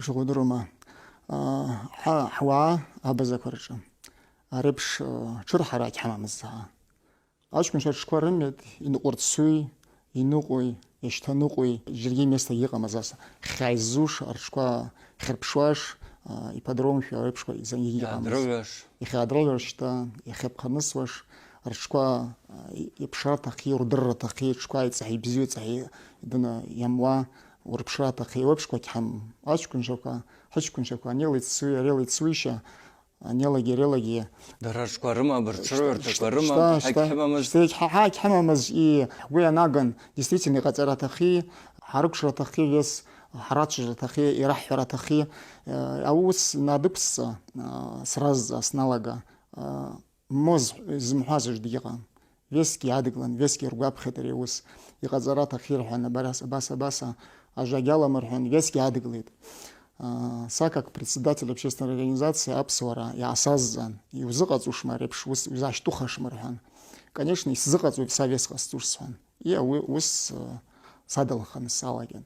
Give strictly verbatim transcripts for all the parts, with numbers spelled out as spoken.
Ишгъудрума, а, хӏа-, хӏуа абазаква рчӏа. Арепш, а, тшырхӏара гьхӏамамызтӏ. Ачкӏвынчва ртшква рымет, йныкъвырцуй, йныкъвуй, йащтаныкъвуй, жьыргьи места йыкъамыз аса. Хьайзуш, артшква хьырпшуаш, а, ипподром хӏва арепшква йза-, йгьикъамыз. Йгӏадрыгӏвуаш. Йхьадыргӏвуаш, щта, йхьапхъанысуаш, ртшква, а, йпшра атахъи, рдырра атахъи, ртшква йцӏахӏи бзиу, йцӏахӏи дына йамуа, урпшра атахъи, ауи апшква гьхӏам. Ачкӏвынчваква, хӏычкӏвынчваква, анила йцуй, арила йцуйща, анилаги, арилаги. Дара ртшква рымапӏ, ртшыгӏвыртаква рымапӏ, щта, гьакӏ гьамамыз. Щта, гьа-, гьакӏ гьамамыз, и, гьгвы йанагын, действительно, йкъацӏара атахъи, хӏарыквшра атахъи, вес, хӏрачважвара атахъи, йрахвхӏвара атахъи, э, ауи ус надыквсцӏа, э, сразу сналага, э, моз зымхӏваз уыжь дгьикъам. Весгьи адыглан, весгьи ргвапхитӏ ари ауыс. Йкъацӏара атахъи рхӏван, абарас, абаса, абаса, ажвагь аламырхӏван, весгьи адыглитӏ. А, са как председатель общественной организации Апсуара йгӏасазцӏан, йузыкъацӏушма ари апш уыс, йузащтӏухашма рхӏван. Конечно, йсзыкъацӏу, са вес къасцӏуш схӏван. И ауи уыс, а, садылхын салаган.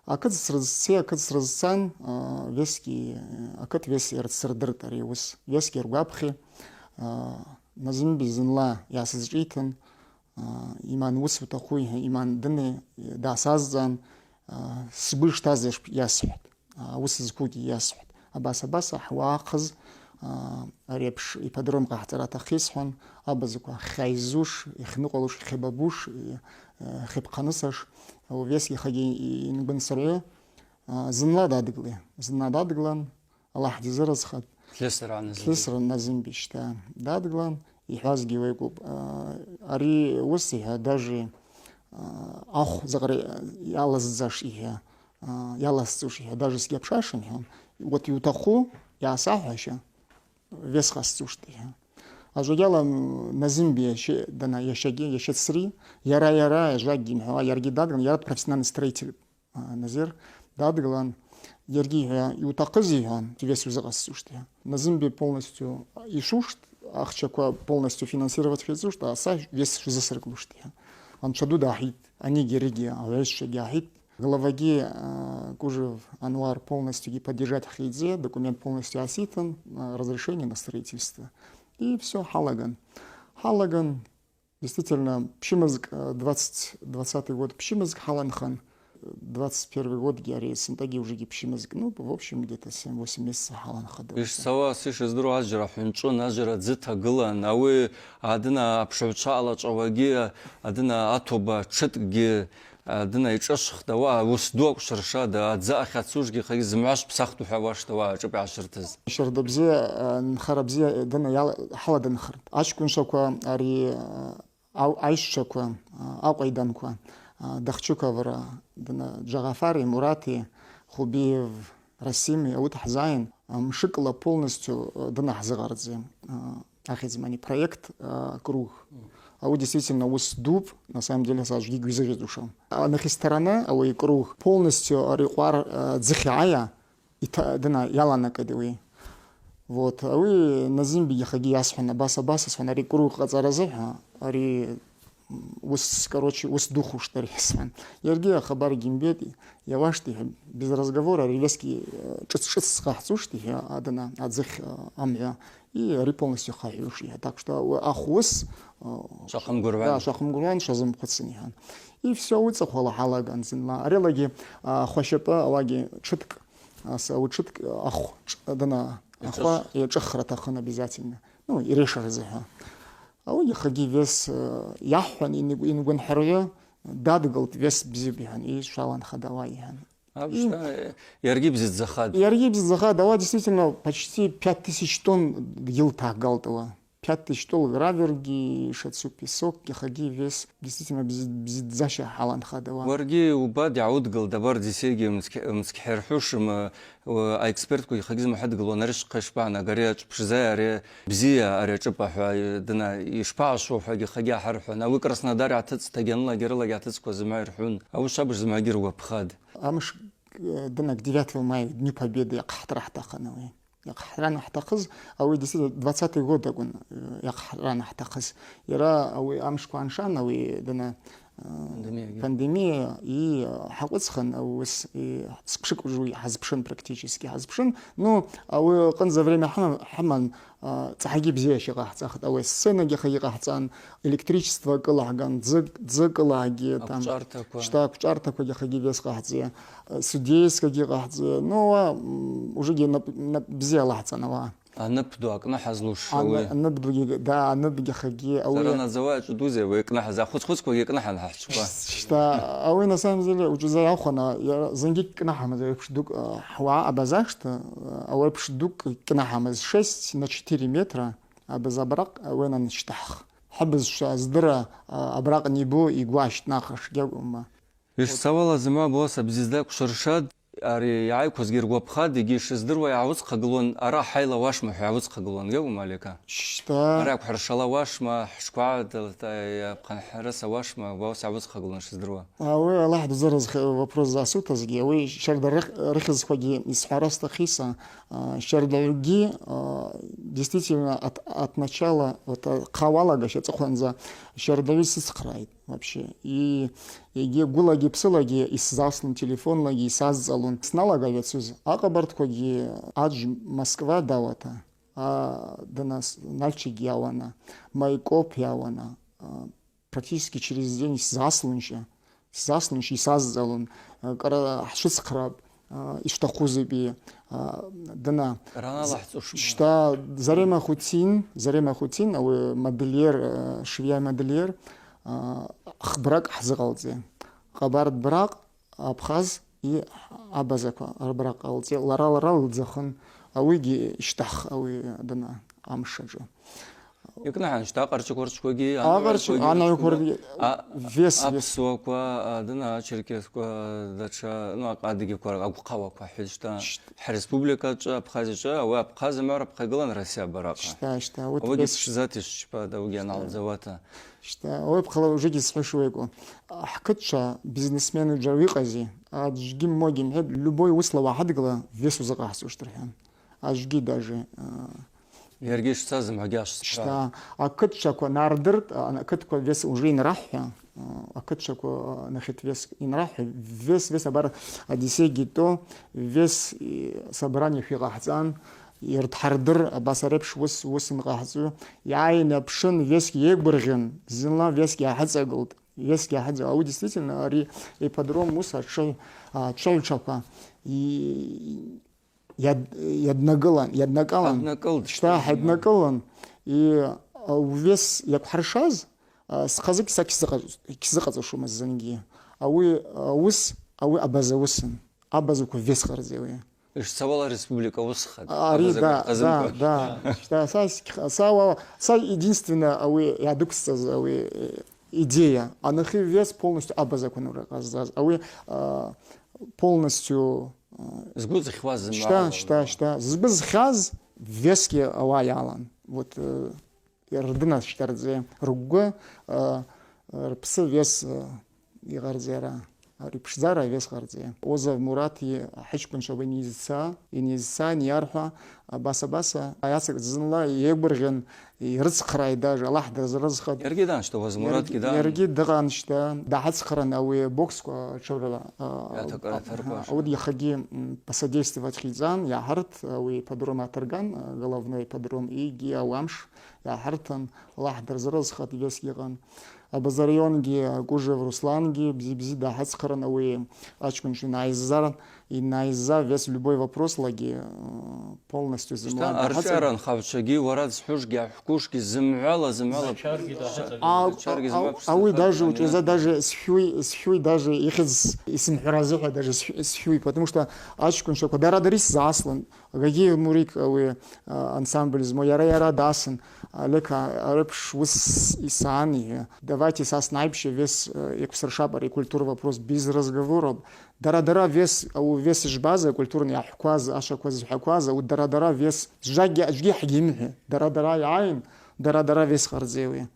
Акыт срызци, акыт срызцан, а, весгьи, акыт вес йрыцрдыртӏ ари уыс. Весгьи ргвапхи, а, Назымби зынла йгӏасызшӏитын, а, иман уыс утахъу, иман дыни дгӏасазцӏан, а, сгвы штаз йасхӏвтӏ. А, уыс зквугьи йасхӏвтӏ. Абас, абаса хӏвахъыз, а, ари апш ипподром къахӏцӏара атахъи схӏван, абазаква хьайзуш, йхныкъвалуш, йхьыбабуш, й-, э, хьыпхъанысаш, весгьи хагьи йынгвынсыргӏвы, а, зынла дадгли, зынла дадглан, Аллахӏ дизыразхатӏ. Тлесра Назымби. Тлесра Назымби, щта, дадглан, йхӏвазгьи уагӏкӏупӏ. А, ари уыс, йхӏва, даже, а, ахв закъра йалаздзаш, йхӏва, а, йаласцӏуш, йхӏва, даже сгьапшашым, йхӏва. Вот йутахъу, йгӏасахӏваща, вес къасцӏуштӏ, йхӏва. Ажвагьала, м, Назымби йащи-, дана йащагьи, йащацри, йара, йара, ажвагьи, йхӏва, йаргьи дадган, йара профессиональный строитель. А, Назир дадглан, йаргьи, йхӏва, йутахъыз, йхӏван, вес йузыкъасцӏуштӏ, йхӏва. Назымби полностью йшуштӏ, ахчаква полностью финансировать фецӏуштӏ, а са вес швзысыркълуштӏ, йхӏва. Анча ду дгӏахӏитӏ, анигьи-аригьи, агӏвайщчвагьи гӏахӏитӏ. Главагьи, а, Кужев Анвар полностью поддержать хидзе, документ полностью аситын, а, разрешение на строительство. И всё, хӏалаган. Хӏалаган. Действительно, пщымызг, э, двадцать, двадцатый год пщымызг хӏаланхан, э, двадцать первый год гьари сынтӏагьи уже гьи пщымызг, ну, в общем, где-то семь-восемь месяцев хӏаланхада. Йшцауа, йшыздзыру, аджра хӏвынчӏвын, аджра дзы тагылан, ауи адына апшыгӏвчва алачӏвауагьи, адына атоба тшыткӏгьи, адына йшӏышвхтӏ, ауаъа уыс ду акӏвшвыршатӏ, адзы ахьацужгьи хагьи зымгӏва шпсахтӏ ухӏвауаштӏ, ауаъа ашӏыпӏа йгӏашыртыз. Щарда бзи, э, нхара бзи, э, дына йала-, хӏаладынхыртӏ. Ачкӏвынчваква ари, э, Ау-, айщчваква, а, акъвайданква, а, Дахчуковра, дана, Джагъафари, Мурати, Хубиев, Расими, ауи дхӏзайын, а, мшыкӏла полностью, а, дана хӏзыгъардзи, а, ахьзмани проект, а, круг. Ауи действительно уыс дупӏ, на самом деле, са аджвагьи гьуизыжвдзушам. Анахьи сторона, ауи круг полностью ари кьвар, а, дзы хьайа, Йта-, дана йаланакӏыд ауи. Вот, ауи Назимбигьи хагьи йасхӏван, абас, абас, йсхӏван, ари круг къацӏаразы хӏва, ари, м, уыс, короче, уыс духуштӏ ари, йсхӏван. Йаргьи ахабар гьимбетӏ, йауаштӏ, йхӏва, без разговора, ари вески, э, шӏыц-шӏыц хъахӏцӏуштӏ, йхӏва, адана, адзых, э, амгӏва. И ари полностью хъахӏвуш, йхӏва. Так что, ауи ахв уыс, э, Швахъымгвыргӏван. Да, швахъымгвыргӏван, швазымхъвыцын, йхӏван. И всё, ауи цӏыхъвала хӏалаган зынла. Аригьи, а, хващапӏы, ауагьи тшыткӏ, Аса ауи тшыткӏ ахв чӏ-, дана, ахва йашӏыхра атахъын обязательно. Ну, йрешра рзыхӏва. Ауи йахагьи вес, э, йахван йын-, йынгвынхӏыргӏвы дадгылтӏ, вес бзипӏ, йхӏван, и шваланхатӏ ауи, йхӏван. Аб щта, э, йаргьи бзидздзахатӏ. Йаргьи бзидздзахатӏ, ауи действительно почти пять тысяч тонн йылтахгалтӏ ауи. Пять тысяч тонн гравергьи, йшацу песокгьи, йахагьи вес действительно бзи-, бзидздзаща хӏаланхатӏ ауи. Уаргьи убатӏ, йгӏаудгылтӏ, абар дзисегьи мцк-, мцкӏ хӏырхӏушым, э, а экспертква йахагьи зымгӏва хӏыдгылуан, ари швхъа йшпагӏнагара, ари ачӏвпшзай, ари бзия, ари ашӏыпӏа хӏва, э, дана йшпагӏашву хӏва йахагьи ахӏырхӏвуан. Ауи Къраснодар йгӏатыцӏтагьи, анылагьи арылагьи йгӏатыцӏкваз зымгӏва йырхӏвун. Ауи швабыж зымгӏвагьи руапхатӏ. Амш, э, дана к девятого мая, Дню Победы йахъхӏтра хӏтахъын ауи. Йахъхӏран хӏтахъыз, ауи действительно двадцатый год акӏвын, э, йахъхӏран хӏтахъыз. Йара ауи амшква аншан, ауи дана, Пандемия. Пандемия, и, э, хӏакъвыцӏхын, ауи ус, и, сквшыкӏ уже хӏазпшын, практически хӏазпшын. Ну, ауи къынза время хӏыман, хӏыман, э, цӏахьагьи бзи йащикъахӏцӏахтӏ. Ауи сценагьи ахъагьи къахӏцӏан, электричество кӏылагӏган, дзы, дзы кӏылагӏгьи, там, аквчӏвартаква. Щта, аквчӏвартаква ахъагьи бес къахӏцӏи, э, судейскагьи къахӏцӏи. Ну, а, м, ужегьи нап-, нап-, бзи алахӏцӏан ауаъа. Анып ду акӏныхӏа злуш, ан-, ауи. Анып дугьи, да, анып гьахагьи, ауи. Сара надзауа ачӏвы дуза, ауи акӏныхӏа, захвыцхъвыцквагьи акӏныхӏа хӏчӏвыпа. Щта, ауи на самом деле учӏвыза йаухъана, я-, зынгьи кӏныхӏамыз, ауи пшдукӏ, э, хӏвагӏа абазашта, э, ауи пшдукӏ кӏныхӏамыз, шесть на четыре метра абаза абракъ, ауи анан щтахх. Хӏыбызшва здыра, э, абракъ нибу йгващтӏ нахъаш гьакӏвма. Иш савала зымгӏва буаса бзизда квшвыршатӏ, ари йгӏайквазгьи ргвапхатӏ, йгьи йшыздыруа йгӏауыдзхъагылуан, ара хӏайла ауашма хӏва йгӏауыдзхъагылуан, гьакӏвма, Алика? Щта. Ара йаквхӏыршала ауашма, хӏшква, йапхъанхӏрыса ауашма, гвауса йгӏауыдзхъагылуан йшыздыруа. Ауи Аллахӏ дузыразх вопрос засутазгьи, ауи щарда рых-, рыхьызквагьи йсхӏвара стахъиса, а, щардагӏвгьи, а, действительно от, от начала, вот, а, хъа уалагаш ацӏыхъванза щардагӏвы йсыцхърайтӏ. Вообще. И, йгьи гвылагьи псылагьи йсзаслун, телефонлагьи йсазцӏалун. Сналагай ацуз акъабардквагьи аджь Москва дауата, а, дынас Нальчик йауана, Майкоп йауана, а, практически через день йсзаслунща, йсзаслунща йсазцӏалун, а, кӏара хӏшвыцхърапӏ, а, йшвтахъузупӏи, а, дына. Ран алахӏцӏушма? Щта Зарема Хутин, Зарема Хутин, ауи модельер, а, швейя модельер, а, хбракӏ хӏзыкъалцӏи. Къабард бракъ, абхъаз и абазаква рбракъ алцӏи. Лара-лара лыдзахын, ауигьи йщтахх, ауи дына амшаджу. Йакӏныхӏан щта акъарчаква рчквагьи, акъарчаква, анагӏваквагьи, анагӏваквагьи, а, вес, вес. Апсуаква, а, дына, черкесква, датша, ну, акъадыгьиква, агвхъауаква, хӏвиз щта. Щт-, хӏреспублика чӏвы, Абхазия чӏвы, ауи Абхазия мара апхъагылан Россия баракъа. Щта, щта, вот. Ауигьи вес. Пшзати щчпа, да, ауигьи. Щта. Аналдзауата. Щта, ауи апхъала ужегьи схӏвашуа йакӏву. Хӏкытчва бизнесмен уджьа уикъази, аджгьи могим хӏед, любой уысла уагӏадгла вес узакъахӏцӏуштӏ рхӏван. Аджгьи даже, а, Йаргьи шцаз зымгӏвагьи ашцӏра. Щта, акытчваква нардыртӏ, а, акытква вес уже йнрахвхӏва, а, акытчваква, а, нахид вес йнрахвхӏва, вес, вес абар Одиссейгьи то, вес, и, собрание хӏви къахӏцӏан, йырдхӏардыр, абас арепш уыс, уыс нкъахӏцӏу, йгӏайын йапшын, весгьи йайгвыргъьун, зынла весгьи гьахӏыцӏагылтӏ, весгьи гьахӏыцӏагылтӏ. Ауи действительно ари ипподром уыса чӏы-, а, чӏыгӏвчваква, и, Йад-, йаднакӏылан, йаднакӏалан. Аднакӏылтӏ. Щта, хӏаднакӏылан. И, а, увес йаквхӏыршаз, а, схъазы кьса кьзыкъа-, кьзыкъацӏушума зынгьи. Ауи, а, уыс, ауи абаза уысын. Абазаква вес хъардза ауи. Иш савала республика уысхатӏ. Ари, абаза да, кваркъазымкӏва. Да, да. Щта, са ск-, са уала, са единственное ауи йгӏадыквсцаз ауи, э, идея. Анахьи вес полностью абазаква нура къаздаз. Ауи, а, полностью, а, Згвы зхьуаз зымгӏва. Щта, алан, щта, щта. Згвы зхьаз весгьи ауаъа йалан. Вот, э, рдынас щтардза, ргвы, э, рпсы вес, э, йгъардзара. Ари пшдзара вес гъардза. Озов Мурат и хӏычкӏвынчва йнайзца, йнайзца, йнайархӏва, абаса-баса, ацыкӏ зынла йайгвыргъьун, йрыцхърай даже, Аллахӏ дырзрызхатӏ. Йаргьи дан щта, Озов Муратгьи дан. Йаргьи дыгъан щта, дгӏацӏхъран ауи боксква чӏврала, а, ятакӏара таркӏваш. Ауи йахагьи, м, посодействовать хицӏан, йагьырт, ауи ипподром атырган, а, головной ипподром, йгьи ауи амш йагьыртын, Аллахӏ дырзрызхатӏ, вес гьикъан. Абаза районгьи, а, Кужев Руслангьи бзи-бзи дгӏацӏхъран, ауи ачкӏвынчва йнайзза, йнайзза вес любой вопрослагьи, э, полностью зымгӏва дгӏацӏ-. Арчӏвара нхагӏвчвагьи, уара дсхӏвушгьи, ахӏвквушгьи, зымгӏвала, зымгӏвала. Начаргьи дгӏацӏ-. А, а, зымгӏвала, ауи даже, начаргьи зымгӏва учӏваза даже схӏвуй, схӏвуй даже йхьыз йсымхӏвара азы хӏва даже схӏ-, схӏвуй, потому что ачкӏвынчваква дара-дара йсзаслун. Гагиев Мурик, ауи, а, ансамбль зму, йара-йара дасын, Олег, а, арепш уыс йсаан, йхӏван, давайте са снайпща вес, э, йаквсыршапӏ ари культура вопрос без разговоров. Дара-дара вес, ауи вес йшбаз, культурный йгӏахӏвкваз, ашваква ззхӏвакваз, ауи дара-дара вес, жвагьи, жвгьи хӏгьимхӏви, дара-дара йгӏайын, дара-дара вес гъардза ауи.